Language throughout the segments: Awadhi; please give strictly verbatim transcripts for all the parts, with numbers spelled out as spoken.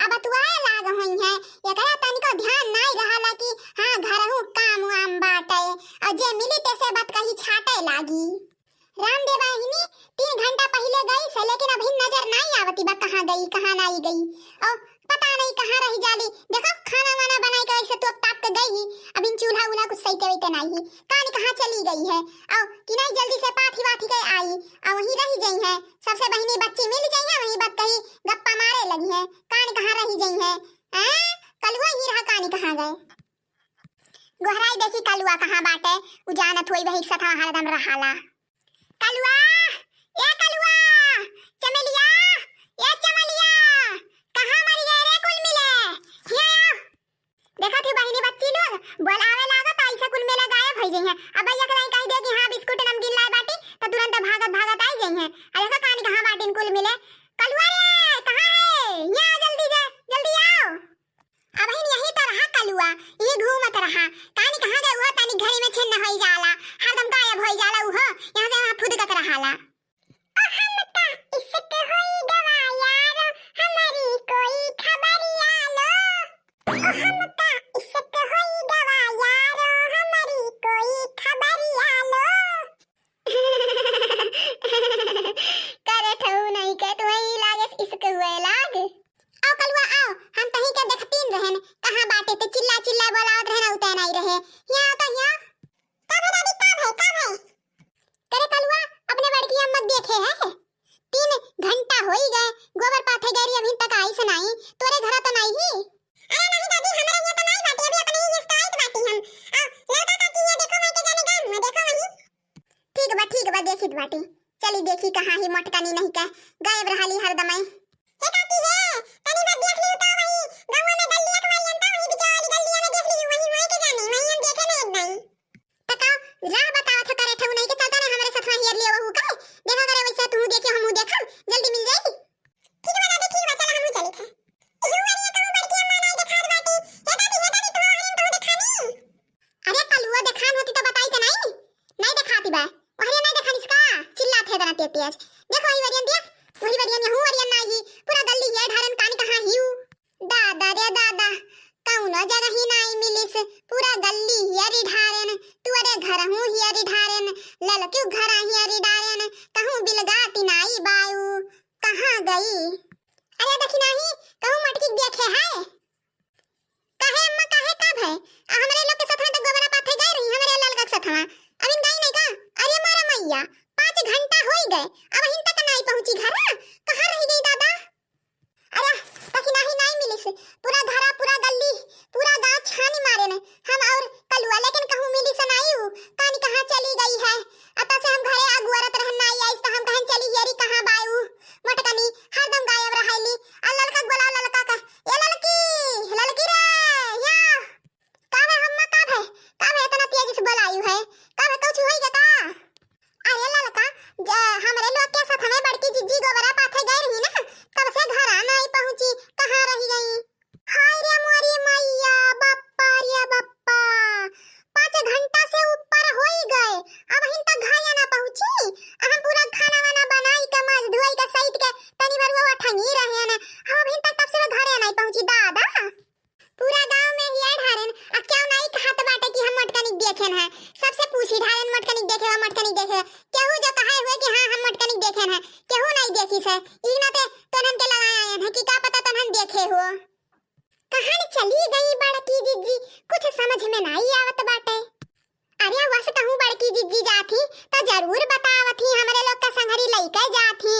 अब बतुआए लाग होइहैं, एकरा तनिको ध्यान नाई रहला कि हाँ, घरहू काम वाम बाटे, और जे मिली तेसे बतकही छाटे लागी। राम दे बहिनी तीन घंटा पहिले गई से, लेकिन अभी नजर नाई आवती बा, कहाँ गई, कहाँ नाई गई, और पता नहीं कहाँ रही जाली। देखो, खाना वाना बनाई के ऐसे तोप ताप के गई ही, अभी चूल्हा उल्हा कुछ सही वैते नाई ही, कान कहाँ चली गई है, और कि नाई जल्दी से पाथी वाथी के आई, और वहीं रही जइहैं, सबसे बहिनी बच्ची मिल जइहैं, वहीं बतकही गप्पा मारे लगिहैं, कान कहाँ रही जइहैं, हैं? कलुआ ही रहा, कान कहाँ गए? गोहराई देखी कलुआ कहाँ बाटे, उ जानत होई वही सथवा हरदम रहाला। कलुआ, ए कलुआ, चमेलिया, ए चमेलिया, कहाँ मरी गए रे कुल मिले? हिया आओ। देखत ही बहिनी बच्ची लोग, बोलावे लागत, ऐसे कुल मिले गायब होई जइहैं। अब भैया के कहीं दे कि हाँ बिस्कुट नमकीन लाए बाटी, तो तुरंत भागत भागत आई जइहैं। अरे देखो कान कहाँ बाटिन कुल मिले। कलुआ रे, कहाँ है? हिया आ जल्दी से, जल्दी आओ। अबहिन यही त रहा कलुआ, यही घूमत रहा। कानी कहाँ गए उहो, तनी घरी में छिन्न होई जाला, हरदम गायब होई जाला उहो, यहाँ से वहाँ फुदकत रहाला। ओ हमका इश्क होई गवा यारो, हमारी कोई खबरिया लो। ओ हमका इश्क होई गवा यारो, हमारी कोई खबरिया लो। करे ठऊ नहीं के तुम्हें ई लागे इश्क हुए लाग। आओ कलुआ आओ, हम तहीं के देखतीन रहन, कहाँ बाटे ते चिल्ला चिल्ला बोलावत रहन, उतै नाई रहे। हिया आओ तो हिया। का भे दादी, का भे, का भे? करे कलुआ, अपने बड़की अम्मा देखे है? तीन घंटा होई गए, गोबर पाथे गए रही, अभी तक आई से नाई। तोरे घरा तो नाई ही? अरे नहीं दादी, हमरा यहाँ तो नाई बाटी, अभी अपने ही स्थायित बाटी हम। आ, लड़का काकी, ये देखो, मैं के जाने गान में, देखो वहीं। ठीक बा, ठीक बा, देखित बाटी। चली देखी कहाँ ही मोटकनी नहीं के, गायब रहली हरदमई। हे काकी हे, तनी बार देख लियो तो वही गौवा में गल्लिया के वही अंता वही बिचारी गल्लिया में देख लियो, वही वही के जानी, वही हम देखे ना एक दाई। त का राह बतावत ह करे ठऊ नहीं के चलता ना हमरे सथवा हेर लियो वहू का। देखा करे वैसे तू देखे हमहू देखम, जल्दी मिल जाई। ठीक बा दादी, ठीक बा, चला हमहू चली था। यू अरे कहूँ बड़की अम्मा नहीं देखात बाटी। हे दादी, हे दादी, तू हरिन कहूँ देखानी। अरे कलुआ देखान होती तो बताई त नहीं, नहीं देखाती बा। अरे नहीं देखानिस का, चिल्लात है इतना तेज तेज। देखो वही वरियन देख, वही वरियन यहू वरियन नाही ही, पूरा गल्ली हिया ढारन कानी कहाँ हियू। दादा रे दादा, कौनो जगह ही नाही मिलिस, पूरा गल्ली हिया री ढारन, तू अरे घर हूँ हिया री ढारन, ललकी घरा हिया री ढारन, कहूँ बिलगाती नाही बायू, कहाँ गई? अरे देखी नाही, कहूँ मटकी देखे है? काहे अम्मा, काहे, का भय? आ हमरे लोग के सथवा त गोबरा पाथे गए रही, हमरे ललका के सथवा। अबिन गई नहीं का? अरे मोरे मैया, पाँच घंटा होई गए, अबहिन तक नाई पहुँची घर। कहाँ रही गई दादा? अरे, तकी नाही, नाही मिलिस। पूरा घरा, पूरा गल्ली, पूरा गाँव छानी मारे ने। हम और कलुआ, लेकिन कहूँ मिलिस नाई उ। कानी कहाँ चली गई है? अता से हम घरे अगुअरत रहन नाई आइस, त हम कहन चली हेरी कहाँ बायू। मटकनी हरदम गायब रहैली। आ ललका के बोलाओ, ललका के। ए ललकी, ललकी रे, या। का भे अम्मा, का भे? का भे इतना तेजी से बोलायु है? का भे कुछ होई गा का? अरे ललका, ज-, हमरे लोग के साथ हमें बड़की जिज्जी गोबरा पाथे गए रही ना, तब से घरा नाई पहुँची, कहाँ रही गई? हाय रे मोरी मैया, बप्पा रे बप्पा, पाँच घंटा से ऊपर होई गए, अबहिन तक घरे ना पहुँची। आ हम पूरा खाना वाना बनाई के, माज धोई के, सहित के, तनी बरुआ ठंगी रहे ने, हम अबहिन तक तब से घरे नाई पहुँची दादा। पूरा गाँव में हिया ढारेन, आ क्यों नाई कहत बाटे कि हम मटकनिक देखेन है, सबसे पूछी ढारेन मटकनिक देखे हो, मटकनिक देखे हो। केहू जो कहे हुए कि हाँ हम मटकनिक देखेन है, केहू नाई देखी से। ई नाते तोनन के लगाए आयन है कि का पता तोनन देखे हो। कहाँ चली गई बड़की जिज्जी, कुछ समझ में नाई आवत बाटे। अरे वस कहूँ बड़की जिज्जी जात ही तो जरूर बतावत ही, हमरे लोग का संगरी लइके जात ही,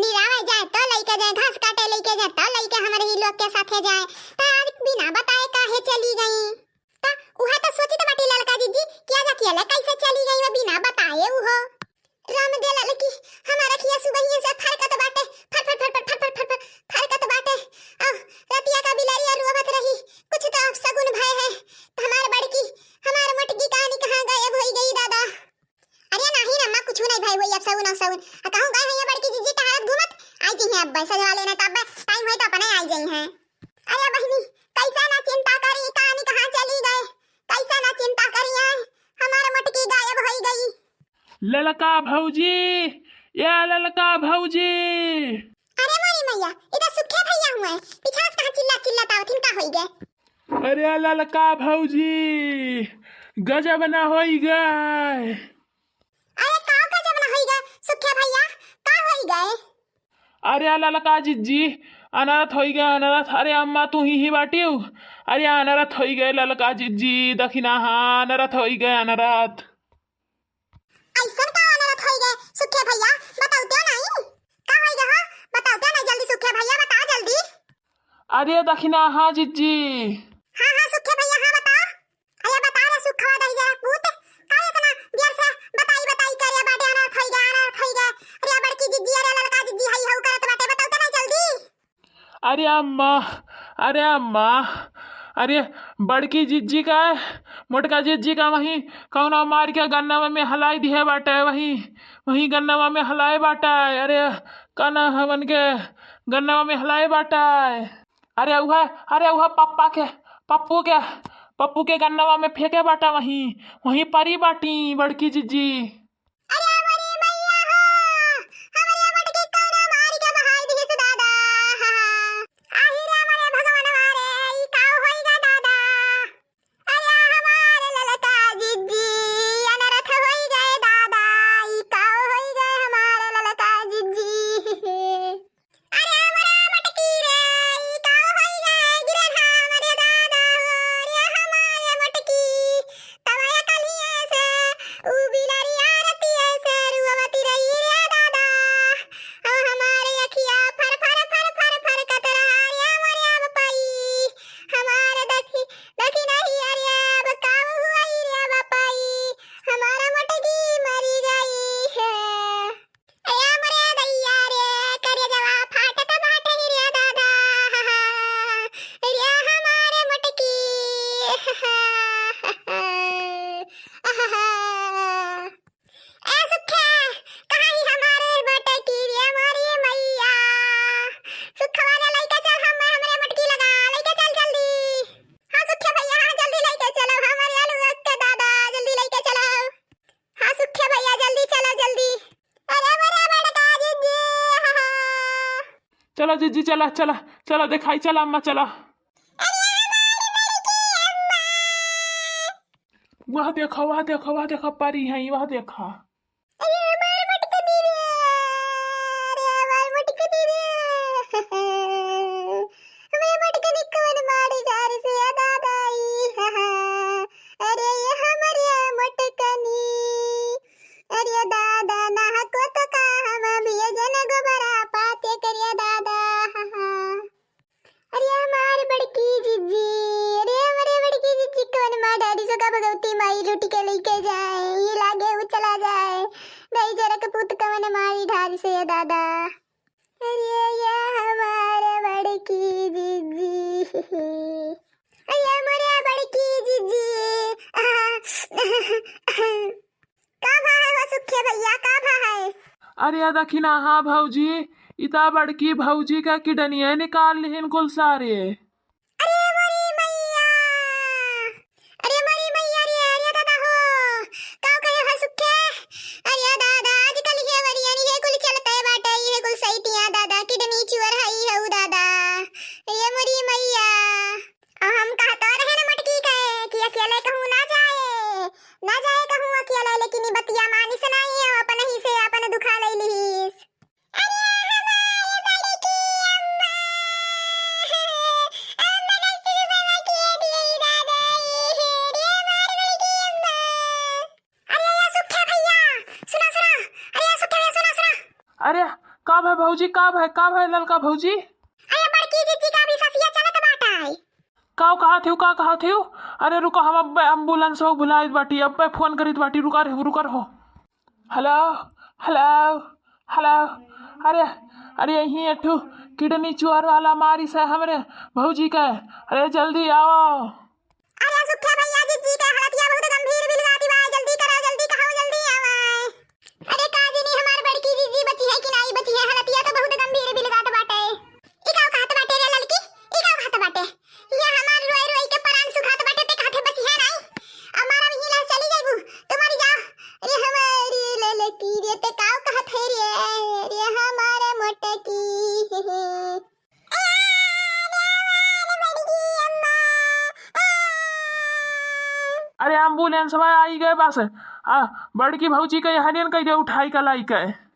निरावे जाए तो लइके जाए, घास काटे लइके जाए तो लइके हमरे ही लोग के साथे जाए, तो आज बिना बताए काहे चली गई? तो उहे तो सोचित बाटी ललका जिज्जी कि आज अकेले कैसे चली गई वो बिना बताए उहो। राम दे ललकी, हमार अखिया सुबहिया से फरकत बाटे, फर, फर, फर, फरकत बाटे। आ, रतिया का बिलरिया रोवत रही, कुछ तो अपसगुन भय है। तो हमार बड़की, हमार मोटकी कानी कहाँ गायब होई गई दादा? अरे नाही रे अम्मा, कुछ नहीं भय होई, अपसगुन, अपसगुन। आ कहूँ गए हैं ये बड़की जिज्जी टहरत घूमत, आई जइहैं अब सजवा लेना, तब टाइम होई तो अपने आई जइहैं। अरे बहिनी, कैसा ना चिंता करी, कानी कहाँ चली गए, कैसा ना चिंता करी, आए, हमार मोटकी गायब होई गई। ललका भौजी, ए ललका भौजी। अरे मोरी मैया, ई तो सुखे भैया हुए, पीछा से कहाँ गए। अरे ललका भौजी, गजब ना होई गए। अरे का गजब ना होई गए सुखिया भैया, का होई गए? अरे ललका जिज्जी, अनरथ होई गए अनरथ। अरे अम्मा तू ही ही बाटियो। अरे अनरथ होई गए ललका जिज्जी, दखिना हाँ अनरथ होई गए अनरथ। ऐसन का अनरथ होई गए सुखिया भैया, बताओ तो नहीं। का होई गए हो? बताओ तो नहीं जल्दी सुखिया भैया, बता जल्दी। अरे दखिना हाँ जिज्जी। हाँ हाँ सुखिया भैया हाँ बताओ। अरे बता रे सुखवा दही जरा पूत, का इतना देर से बताई बताई करे बाटे अनरथ होई गए अनरथ होई गए। अरे बड़की जिज्जी अरे ललका जिज्जी हई हऊ करत बाटे, बताओ तो नहीं जल्दी। अरे अम्मा, अरे अम्मा, अरे बड़की जिज्जी का, मोटका जिज्जी का वहीं कौनो मार के गन्नवा में हलाई दिहे बाटे, वहीं, वहीं गन्नवा में हलाए बाटे। अरे का ना हमन के गन्नवा में हलाए बाटे। अरे उहे, अरे उहे पप्पा के, पप्पू के, पप्पू के गन्नवा में फेंके बाटे वहीं, वहीं परी बाटी बड़की जिज्जी। अरे मोरी मैया हो, हमरे मटकी कौनो मार के बहाई दिहिस दादा। आही रे मोरे भगवनवा रे, ई का होई गा दादा। अरे हमार ललका जिज्जी, अनरथ होई गए दादा, ई का होई गए हमार ललका जिज्जी। अरे मोरा मटकी रे, ई का होई गए गिरे धाम रे दादा हो, रे हमारे मटकी। तब ये कलिए से उ बिलरिया रतिए से रुअवती रही रे दादा। अब हमारे अखिया फर फर फर फर फर कतरा रे मोरे अब पाई। हमारे दखी दखी नहीं अरे अब का हुआ रे अब पाई। हमारा मटकी मरी गई है। ए मोरे दैया रे, करेजवा फाटत बाटे रे दादा। रे हमारे मटकी। ए सुखे, कहाँ ही हमारे मटकी रे मोरी मैया। सुखवा रे लइके चल हम, हमरे मटकी लगा, लइके चल जल्दी। हाँ सुखे भैया, हाँ जल्दी लइके चलो हमरे आलू के दादा, जल्दी लइके चलो। हाँ सुखे भैया, जल्दी चलो, जल्दी। अरे मोरे बड़का जिज्जी, हाँ, हाँ। चलो जिज्जी, चला, चला, चला, देखाई, चला अम्मा, चला। अरे हमारी बड़की अम्मा। वह देखो, वह देखो, वह देखो, परी है, वह देखो। अरे हमार मटकनी रे, अरे हमार मटकनी रे। हमार मटकनी कवन मारी डारिस ए दादा ई, हा, हा। अरे ये हमरे मटकनी। अरे दादा, नाहको तो का हम बियजन गोबरा पाते करिया दादा, हा, हा। अरे हमार बड़की जिज्जी, अरे हमरे बड़की जिज्जी कवन मार डारिस का भगवती माई लूट के लइके जाए, ये लागे उ चला जाए। गई जरक पूत कवन मारी डारिस ए दादा। अरे ये हमार बड़की जिज्जी। अरे मोरे बड़की जिज्जी। का भा है हो सुखे भैया, का भा है? अरे या दखिना, हाँ भौजी, इता बड़की भौजी का किडनिये निकाल लिहिन कुल सारे। अरे मोरी मैया, अरे मोरी मैया रे, अरे दादा हो, का करे हो सुखे? अरे दादा, आजकल ये वरियन ये कुल चलते बाटे, ये कुल सैतिया दादा, किडनी चुअर है हऊ दादा। अरे मोरी मैया। आ हम कहत रहे न मटकी के कि अकेले कहूँ ना जाए, ना जाए कहूँ अकेले, लेकिन ई बतिया मानिस नाहीं, अपन ही से अपन दुखा ले लिहिस। अरे हमारे बड़की अम्मा, अम्मा का सुबह के दिए दादा, ये रे हमारे बड़की अम्मा। अरे या सुखे भैया, सुना, सुना। अरे या सुखे भैया, सुना, सुना। अरे का भय भौजी, का भय, का भय ललका भौजी? अरे बड़की जिज्जी का भी ससिया चलत बाटे। का कहत हिउ, का कहत हिउ? अरे रुको, हम अब्बे ambulance हो बुलाइत बाटी, अब्बे फोन करीत बाटी, रुका रहो, रुका रहो। हेलो, हेलो, हेलो। अरे, अरे यहीं एक ठो किडनी चुअर वाला मारिस है हमरे भौजी के। अरे जल्दी आओ। अरे सुखे भैया, जिज्जी के हालतिया बहुत गंभीर बिलगाती बा, जल्दी करा, जल्दी कहो, जल्दी आवा। अरे का जानी हमार बड़की जिज्जी बची है कि नाहीं बची है, हालतिया तो बहुत गंभीर बिलगात बाटे। ई का कहत बाटे रे ललकी, ई का कहत बाटे? ये हमार रोई रोई के परान सुखात बाटे, ते कहत बची है नाहीं? हमारा भी हिला चली जाइबू, तू मरी जाओ। अरे हमारी ललकी रे, ते का कहत है रे? अरे हमारे मोटकी। ए, अरे हमारे बड़की अरे एम्बुलेंसवा आई गए बस। आ, बड़की भौजी के यहाँ नियन कह दे उठाई का लाई के।